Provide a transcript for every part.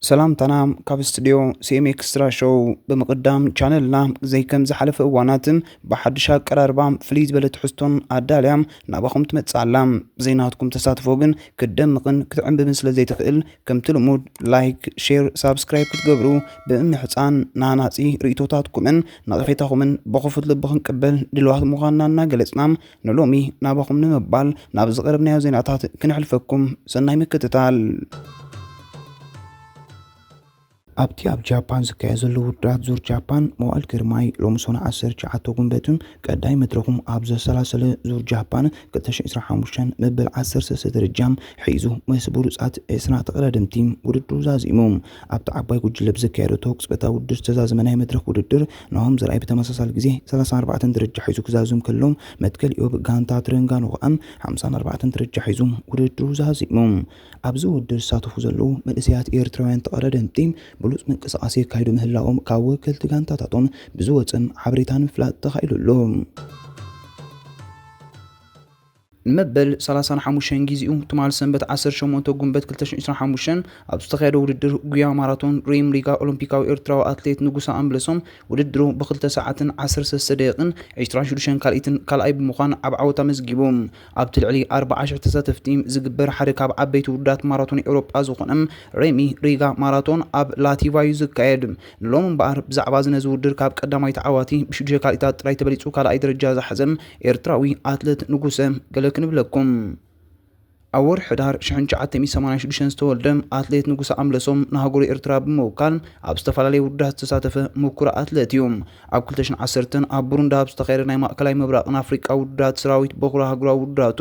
ሰላምታና ካብ ስቱድዮ ሲኤም ኤክስትራ ሾው። ብምቕዳም ቻነልና ዘይከም ዝሓለፈ እዋናትን ብሓድሽ ኣቀራርባ ፍልይ ዝበለ ትሕዝቶን ኣዳልያ ናባኹም ትመጽእ ኣላ። ብዘይናትኩም ተሳትፎ ግን ክትደምቕን ክትዕንብብን ስለ ዘይትኽእል፣ ከምቲ ልሙድ ላይክ፣ ሼር፣ ሳብስክራይብ ክትገብሩ ብምምሕጻን፣ ናናጺ ርእይቶታትኩምን ነቐፌታኹምን ብኽፉት ልቢ ክንቅበል ድልዋት ምዃንና እናገለጽና፣ ንሎሚ ናባኹም ንምባል ናብ ዝቐረብናዮ ዜናታት ክነሕልፈኩም። ሰናይ ምክትታል። ኣብቲ ኣብ ጃፓን ዝካየድ ዘሎ ውድድራት ዙር ጃፓን መዋእል ግርማይ ሎሚ ሰነ ዓሰርተ ትሽዓተ ጉንበትን ቀዳይ መድረኹም ኣብ ዘሰላሰለ ዙር ጃፓን ክልተ ሽሕ ዕስራን ሓሙሽተን መበል ዓሰርተ ሰለስተ ደረጃ ሒዙ ምስ ብሉጻት ዕስራ ተቐዳደምቲ ውድድሩ ዛዚሙ። ኣብቲ ዓባይ ጉጅለ ብዘካየደቶ ቅጽበታዊ ውድድር ዝተዛዘመ ናይ መድረኽ ውድድር ናሆም ዘርኣይ ብተመሳሳሊ ግዜ ሰላሳን ኣርባዕተን ደረጃ ሒዙ ክዛዝም ከሎ፣ መትከል ኢዮብ ጋንታ ትረንጋኖ ከኣ ሓምሳን ኣርባዕተን ደረጃ ሒዙ ውድድሩ ዛዚሙ። ኣብዚ ውድድር ዝሳተፉ ዘለዉ መንእሰያት ኤርትራውያን ተቐዳደምቲ ብሉጽ ምንቅስቓስ የካይዱ ምህላዎም ካብ ወከልቲ ጋንታታቶም ብዝወጸ ሓበሬታ ንምፍላጥ ተኻኢሉ ኣሎ። ንመበል ሰላሳን ሓሙሽተን ግዜኡ ትማል ሰንበት ዓሰርተ ሸሞንተ ጉንበት ክልተ ሽሕ ዕስራን ሓሙሽተን ኣብ ዝተኻየደ ውድድር ጉያ ማራቶን ሪም ሪጋ ኦሎምፒካዊ ኤርትራዊ ኣትሌት ንጉሰ ኣምለሶም ውድድሩ ብክልተ ሰዓትን ዓሰርተ ሰለስተ ደቂቕን ዕስራን ሽዱሽተን ካልኢትን ካልኣይ ብምዃን ኣብ ዓወት ኣመዝጊቡ። ኣብቲ ልዕሊ ኣርባዓ ሽሕ ተሳተፍቲ ዝግበር ሓደ ካብ ዓበይቲ ውድድራት ማራቶን ኤውሮጳ ዝኾነ ሬሚ ሪጋ ማራቶን ኣብ ላቲቫ እዩ ዝካየድ። ንሎሚ እምበኣር ብዛዕባ እዚ ነዚ ውድድር ካብ ቀዳማይ ተዓዋቲ ብሽዱሽተ ካልኢታት ጥራይ ተበሊጹ ካልኣይ ደረጃ ዝሓዘ ኤርትራዊ ኣትለት ንጉሰ ገለ ክንብለኩም። ኣብ ወርሒ ሕዳር ሽሕን ትሽዓተ ሚእትን ሰማንያን ሽዱሽተን ዝተወልደ ኣትሌት ንጉሰ ኣምለሶም ንሃገሩ ኤርትራ ብምውካል ኣብ ዝተፈላለዩ ውድድራት ዝተሳተፈ ምኩር ኣትለት እዩ። ኣብ ክልተ ሽሕን ዓሰርተን ኣብ ቡሩንዲ ኣብ ዝተኻየደ ናይ ማእከላይ ምብራቕን ኣፍሪቃ ውድድራት ሰራዊት በኹሪ ሃገራዊ ውድድራቱ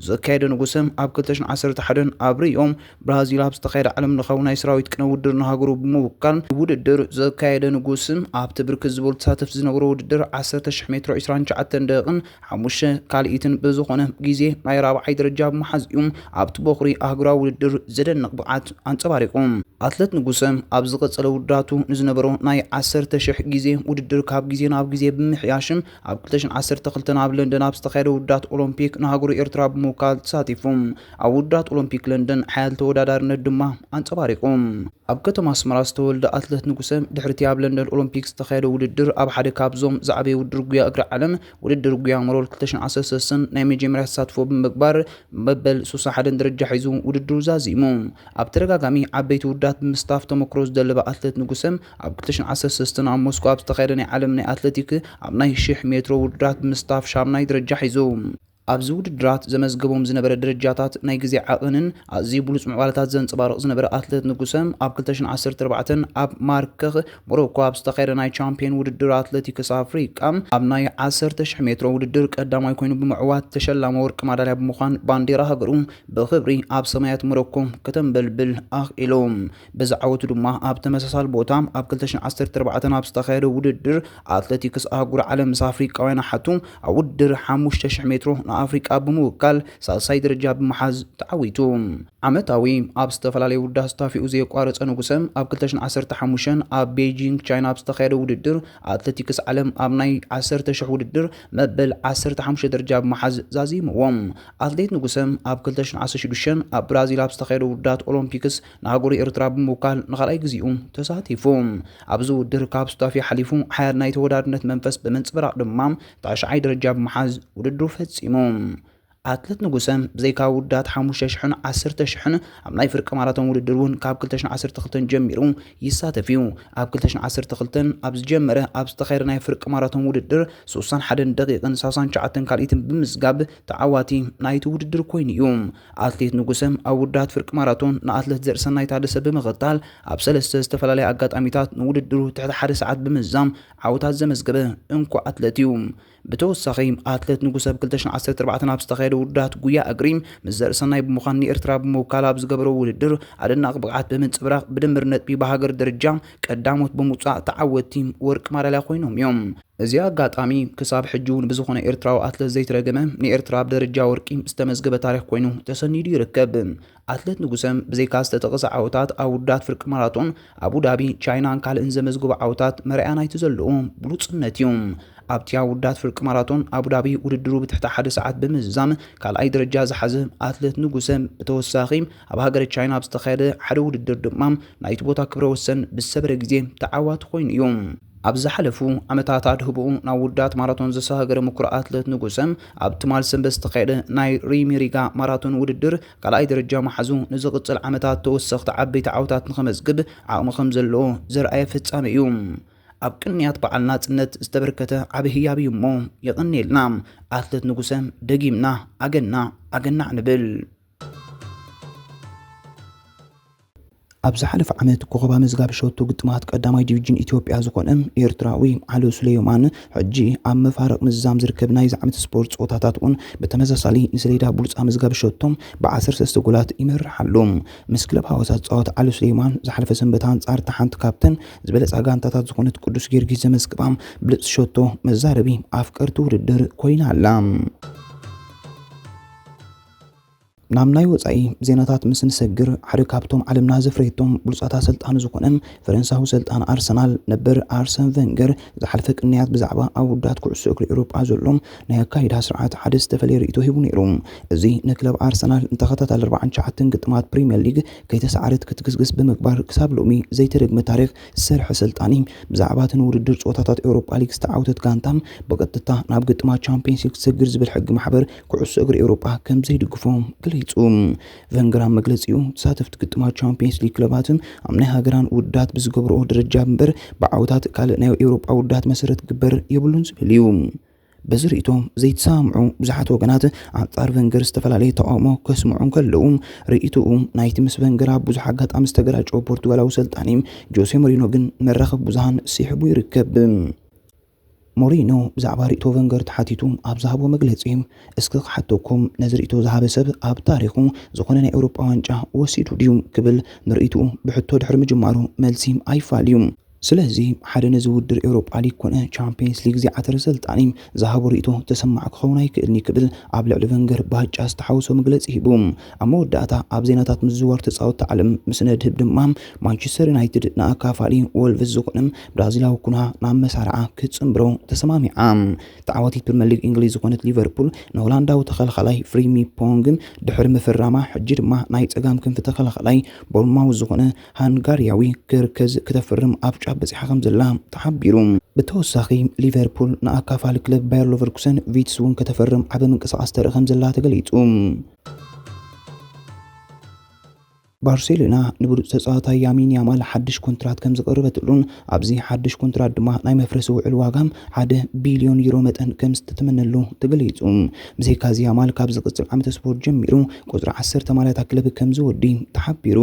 ዘካየደ ንጉሰ፣ ኣብ ክልተ ሽሕን ዓሰርተ ሓደን ኣብ ሪዮ ብራዚል ኣብ ዝተኻየደ ዓለም ለኻዊ ናይ ሰራዊት ቅነ ውድድር ንሃገሩ ብምውካል ውድድር ዘካየደ ንጉስ፣ ኣብቲ ብርክት ዝበሉ ተሳተፍቲ ዝነበሮ ውድድር ዓሰርተ ሽሕ ሜትሮ ዕስራን ትሽዓተን ደቂቕን ሓሙሽተ ካልኢትን ብዝኾነ ግዜ ናይ ራብዓይ ደረጃ ብምሓዝ እዩ ኣብቲ በኹሪ ኣህጉራዊ ውድድር ዘደንቕ ብቕዓት ኣንጸባሪቑ። ኣትለት ንጉሰ ኣብ ዝቐጸለ ውድድራቱ ንዝነበሮ ናይ ዓሰርተ ሽሕ ግዜ ውድድር ካብ ግዜ ናብ ግዜ ብምምሕያሽ፣ ኣብ ክልተ ሽሕን ዓሰርተ ክልተን ኣብ ለንደን ኣብ ዝተኻየደ ውድድራት ኦሎምፒክ ንሃገሩ ኤርትራ ብምውካል ተሳቲፉ። ኣብ ውድድራት ኦሎምፒክ ለንደን ሓያል ተወዳዳርነት ድማ ኣንጸባሪቑ። ኣብ ከተማ ኣስመራ ዝተወልደ ኣትለት ንጉሰ፣ ድሕሪ'ቲ ኣብ ለንደን ኦሎምፒክ ዝተኻየደ ውድድር፣ ኣብ ሓደ ካብዞም ዝዓበየ ውድድር ጉያ እግሪ ዓለም፣ ውድድር ጉያ ሞሮል ክልተ ሽሕን ዓሰርተ ሰለስተን ናይ መጀመርያ ተሳትፎ ብምግባር፣ መበል ሱሳ ሓደን ደረጃ ሒዙ ውድድሩ ዛዚሙ። ኣብ ተደጋጋሚ ዓበይቲ ውድድራት ብምስታፍ ተመክሮ ዝደለበ ኣትለት ንጉሰ፣ ኣብ ክልተ ሽሕን ዓሰርተ ሰለስተን ኣብ ሞስኮ ኣብ ዝተኻየደ ናይ ዓለም ናይ ኣትለቲክ ኣብ ናይ ሽሕ ሜትሮ ውድድራት ብምስታፍ ሻምናይ ደረጃ ሒዙ። ኣብዚ ውድድራት ዘመዝገቦም ዝነበረ ደረጃታት ናይ ግዜ ዓቐንን ኣዝዩ ብሉጽ ምዕባለታት ዘንጸባርቕ ዝነበረ ኣትለት ንጉሰ፣ ኣብ ክልተ ሽሕን ዓሰርተ ኣርባዕተን ኣብ ማርከኽ ሞሮኮ ኣብ ዝተኻየደ ናይ ቻምፒዮን ውድድር ኣትለቲክስ ኣፍሪቃ ኣብ ናይ ዓሰርተ ሽሕ ሜትሮ ውድድር ቀዳማይ ኮይኑ ብምዕዋት ተሸላሚ ወርቂ ማዳልያ ብምዃን ባንዴራ ሃገሩ ብኽብሪ ኣብ ሰማያት ሞሮኮ ከተንበልብል ኣኽኢሉ። በዚ ዓወቱ ድማ ኣብ ተመሳሳሊ ቦታ ኣብ ክልተ ሽሕን ዓሰርተ ኣርባዕተን ኣብ ዝተኻየደ ውድድር ኣትለቲክስ ኣህጉር ዓለም ምስ ኣፍሪቃውያን ኣሓቱ ኣብ ውድድር ሓሙሽተ ሽሕ ሜትሮ ንኣፍሪቃ ብምውካል ሳልሳይ ደረጃ ብምሓዝ ተዓዊቱ። ዓመታዊ ኣብ ዝተፈላለዩ ውድድራት ተሳቲፉ ዘየቋረጸ ንጉሰ፣ ኣብ ክልተ ሽሕን ዓሰርተ ሓሙሽተን ኣብ ቤጂንግ ቻይና ኣብ ዝተኻየደ ውድድር ኣትለቲክስ ዓለም ኣብ ናይ ዓሰርተ ሽሕ ውድድር መበል ዓሰርተ ሓሙሽተ ደረጃ ብምሓዝ ዛዚምዎ። ኣትሌት ንጉሰ ኣብ ክልተ ሽሕን ዓሰርተ ሽዱሽተን ኣብ ብራዚል ኣብ ዝተኻየደ ውድድራት ኦሎምፒክስ ንሃገሩ ኤርትራ ብምውካል ንኻልኣይ ግዜኡ ተሳቲፉ። ኣብዚ ውድድር ካብ ሱታፌ ሓሊፉ ሓያል ናይ ተወዳዳርነት መንፈስ ብምንጽብራቕ ድማ ታሽዓይ ደረጃ ብምሓዝ ውድድሩ ፈጺሙ። ኣትለት ንጉሰ ብዘይካ ውድድራት ሓሙሽተ ሽሕን ዓሰርተ ሽሕን ኣብ ናይ ፍርቂ ማራቶን ውድድር እውን ካብ ክልተ ሽሕን ዓሰርተ ክልተን ጀሚሩ ይሳተፍ እዩ። ኣብ ክልተ ሽሕን ዓሰርተ ክልተን ኣብ ዝጀመረ ኣብ ዝተኻየደ ናይ ፍርቂ ማራቶን ውድድር ሱሳን ሓደን ደቂቕን ሰላሳን ትሽዓተን ካልኢትን ብምዝጋብ ተዓዋቲ ናይቲ ውድድር ኮይኑ እዩ። ኣትሌት ንጉሰ ኣብ ውድድራት ፍርቂ ማራቶን ንኣትለት ዘርእሰናይ ታደሰ ብምቕታል ኣብ ሰለስተ ዝተፈላለያ ኣጋጣሚታት ንውድድሩ ትሕቲ ሓደ ሰዓት ብምዝዛም ዓወታት ዘመዝገበ እንኮ ኣትለት እዩ። ብተወሳኺ ኣትለት ንጉሰ ኣብ ክልተ ሽሕን ዓሰርተ ኣርባዕተን ኣብ ዝተኻየደ ውድድራት ጉያ እግሪ ምስ ዘርእሰናይ ብምዃን ንኤርትራ ብምውካል ኣብ ዝገበሮ ውድድር ኣደናቒ ብቕዓት ብምንጽብራቕ ብድምር ነጥቢ ብሃገር ደረጃ ቀዳሞት ብምውጻእ ተዓወትቲ ወርቂ ማዳልያ ኮይኖም እዮም። እዚ ኣጋጣሚ ክሳብ ሕጂ እውን ብዝኾነ ኤርትራዊ ኣትለት ዘይተደገመ፣ ንኤርትራ ብደረጃ ወርቂ ዝተመዝገበ ታሪኽ ኮይኑ ተሰኒዱ ይርከብ። ኣትለት ንጉሰ ብዘይካ ዝተጠቕሰ ዓወታት ኣብ ውድድራት ፍርቂ ማራቶን ኣቡዳቢ፣ ቻይናን ካልእን ዘመዝገቦ ዓወታት መርኣያ ናይቲ ዘለዎ ብሉጽነት እዩ። ኣብቲ ኣውዳት ፍርቂ ማራቶን ኣቡዳቢ ውድድሩ ብትሕቲ ሓደ ሰዓት ብምዝዛም ካልኣይ ደረጃ ዝሓዘ ኣትሌት ንጉሰ፣ ብተወሳኺ ኣብ ሃገረ ቻይና ኣብ ዝተኻየደ ሓደ ውድድር ድማ ናይቲ ቦታ ክብረ ወሰን ብዝሰበረ ግዜ ተዓዋቲ ኮይኑ እዩ። ኣብ ዝሓለፉ ዓመታት ኣድህቦኡ ናብ ውዳት ማራቶን ዘሰጋገረ ምኩር ኣትሌት ንጉሰ፣ ኣብ ትማል ሰንበት ዝተኻየደ ናይ ሪሚሪጋ ማራቶን ውድድር ካልኣይ ደረጃ መሓዙ ንዝቕጽል ዓመታት ተወሰኽቲ ዓበይቲ ዓወታት ንኸመዝግብ ዓቕሚ ከም ዘለዎ ዘርኣየ ፍጻመ እዩ። ኣብ ቅንያት በዓል ናጽነት ዝተበርከተ ዓቢ ህያብ እዩ እሞ፣ የቐንየልና ኣትሌት ንጉሰ። ደጊምና ኣገና ኣገናዕ ንብል። ኣብ ዝሓለፈ ዓመት ኮኸብ ኣመዝጋቢ ሸቶ ግጥማት ቀዳማይ ዲቪዥን ኢትዮጵያ ዝኾነ ኤርትራዊ ዓሊ ሱሌማን፣ ሕጂ ኣብ መፋርቕ ምዝዛም ዝርከብ ናይዚ ዓመት ስፖርት ጸወታታት እውን ብተመሳሳሊ ንሰሌዳ ብሉጽ ኣመዝጋቢ ሸቶ ብ13 ጎላት ይመርሕ ኣሎ። ምስ ክለብ ሃዋሳ ዝጻወት ዓሊ ሱሌማን፣ ዝሓለፈ ሰንበት ኣንጻር እታ ሓንቲ ካብተን ዝበለጻ ጋንታታት ዝኾነት ቅዱስ ጊዮርጊስ ዘመዝግባ ብልጽ ሸቶ መዛረቢ ኣፍቀርቲ ውድድር ኮይና ኣላ። ናብ ናይ ወጻኢ ዜናታት ምስ ንሰግር፣ ሓደ ካብቶም ዓለምና ዘፍረየቶም ብሉጻት ኣሰልጣኒ ዝኾነ ፈረንሳዊ ሰልጣን ኣርሰናል ነበር ኣርሰን ቨንገር፣ ዝሓለፈ ቅንያት ብዛዕባ ኣብ ውዳት ኩዕሶ እግሪ ኤውሮጳ ዘሎ ናይ ኣካይዳ ስርዓት ሓደ ዝተፈለየ ርእይቶ ሂቡ ነይሩ። እዚ ንክለብ ኣርሰናል ንተኸታታሊ ኣርባዓን ትሽዓተን ግጥማት ፕሪምየር ሊግ ከይተሰዓረት ክትግስግስ ብምግባር፣ ክሳብ ሎሚ ዘይተደግመ ታሪኽ ዝሰርሐ ሰልጣኒ፣ ብዛዕባ እቲ ንውድድር ጸወታታት ኤውሮጳ ሊግ ዝተዓወተት ጋንታ ብቐጥታ ናብ ግጥማት ቻምፒየንስ ሊግ ክትሰግር ዝብል ሕጊ ማሕበር ኩዕሶ እግሪ ኤውሮጳ ከም ዘይድግፎ ገሊጹ። ቨንገር ኣብ መግለጺኡ፣ ተሳተፍቲ ግጥማት ቻምፒየንስ ሊግ ክለባትን ኣብ ናይ ሃገራን ውድዳት ብዝገብርኦ ደረጃ እምበር፣ ብዓወታት ካልእ ናይ ኤውሮጳ ውድዳት መሰረት ክግበር የብሉን ዝብል እዩ። በዚ ርእይቶ ዘይተሰማምዑ ብዙሓት ወገናት፣ ኣንጻር ቨንገር ዝተፈላለየ ተቓውሞ ከስምዑ እንከለዉ፣ ርእይቶኡ ናይቲ ምስ ቨንገር ኣብ ብዙሕ ኣጋጣሚ ዝተገራጨወ ፖርቱጋላዊ ሰልጣኒ ጆሴ ሞሪኖ ግን መራኸቢ ብዙሃን ስሒቡ ይርከብ። ሞሪኖ ብዛዕባ ርእይቶ ቨንገር ተሓቲቱ ኣብ ዝሃቦ መግለጺ፣ "እስኪ ክሓተኩም፣ ነዚ ርእይቶ ዝሃበ ሰብ ኣብ ታሪኹ ዝኾነ ናይ ኤውሮጳ ዋንጫ ወሲዱ ድዩ?" ክብል ንርእይትኡ ብሕቶ ድሕሪ ምጅማሩ፣ መልሲ ኣይፋል እዩ። ስለዚ፣ ሓደ ነዚ ውድድር ኤውሮጳ ሊግ ኮነ ቻምፒየንስ ሊግ ዘይዓተረ ሰልጣኒ ዝሃቦ ርእይቶ ተሰማዕ ክኸውን ኣይክእልን እዩ ክብል ኣብ ልዕሊ ቨንገር ባጫ ዝተሓወሶ መግለጺ ሂቡ። ኣብ መወዳእታ፣ ኣብ ዜናታት ምዝዋር ተጻወትቲ ዓለም ምስ ነድህብ ድማ፣ ማንቸስተር ዩናይትድ ንኣካፋሊ ወልቭስ ዝኾነ ብራዚላዊ ኩንሃ ናብ መሳርዓ ክትጽንብሮ ተሰማሚዓ። ተዓዋቲት ፕሪምየር ሊግ እንግሊዝ ዝኾነት ሊቨርፑል ንሆላንዳዊ ተኸላኻላይ ፍሪምፖንግ ድሕሪ ምፍራማ፣ ሕጂ ድማ ናይ ጸጋም ክንፊ ተኸላኻላይ ቦርንማውዝ ዝኾነ ሃንጋርያዊ ኬርከዝ ከተፍርም ኣብ ጫፍ በጺሓ ከም ዘላ ተሓቢሩ። ብተወሳኺ፣ ሊቨርፑል ንኣካፋሊ ክለብ ባየር ሌቨርኩሰን ቪትስ እውን ከተፈርም ዓቢ ምንቅስቓስ ተርኢ ከም ዘላ ተገሊጹ። ባርሴሎና ንብሉጽ ተጻዋታይ ያሚን ያማል ሓድሽ ኮንትራት ከም ዝቐረበትሉን ኣብዚ ሓድሽ ኮንትራት ድማ ናይ መፍረሲ ውዕል ዋጋ ሓደ ቢልዮን ዩሮ መጠን ከም ዝተተመነሉ ተገሊጹ። ብዘይካዚ፣ ያማል ካብ ዝቕጽል ዓመተ ስፖርት ጀሚሩ ቁጽሪ ዓሰርተ ማልያታ ክለብ ከም ዝወዲ ተሓቢሩ።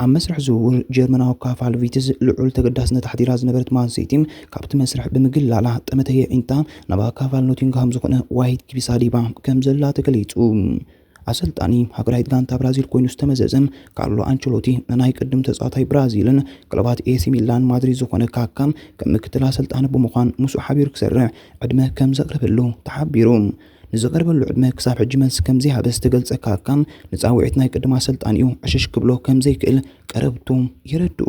ኣብ መስርሕ ዝውውር ጀርመናዊ ካፋል ቪትዝ ልዑል ተገዳስነት ኣሕዲራ ዝነበረት ማን ሲቲ፣ ካብቲ መስርሕ ብምግላላ ጠመተ የዒንታ ናብ ኣካፋል ኖቲንግሃም ዝኾነ ዋሂድ ኪቢሳሊባ ከም ዘላ ተገሊጹ። ኣሰልጣኒ ሃገራዊት ጋንታ ብራዚል ኮይኑ ዝተመዘዘ ካርሎ ኣንቸሎቲ፣ ንናይ ቅድም ተጻዋታይ ብራዚልን ክለባት ኤሲ ሚላን ማድሪድ ዝኾነ ካካ ከም ምክትል ኣሰልጣኒ ብምዃን ምስኡ ሓቢሩ ክሰርሕ ዕድመ ከም ዘቕርበሉ ተሓቢሩ። ንዝቐርበሉ ዕድመ ክሳብ ሕጂ መልሲ ከም ዘይሃበ ዝተገልጸ ካካ፣ ንጻውዒት ናይ ቅድም ኣሰልጣኒኡ ዕሽሽ ክብሎ ከም ዘይክእል ቀረብቱ የረድኡ።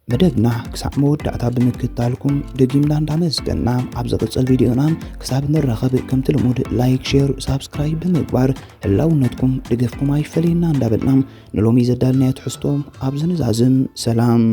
መደብና ክሳዕ መወዳእታ ብምክትታልኩም ደጊምና እንዳመስገና፣ ኣብ ዝቕጽል ቪድዮና ክሳብ ንራኸብ፣ ከምቲ ልሙድ ላይክ፣ ሼር፣ ሳብስክራይብ ብምግባር ህላውነትኩም ደገፍኩም ኣይፈለየና እንዳበልና፣ ንሎሚ ዘዳልናዮ ትሕዝቶ ኣብዚ ንዛዝም። ሰላም።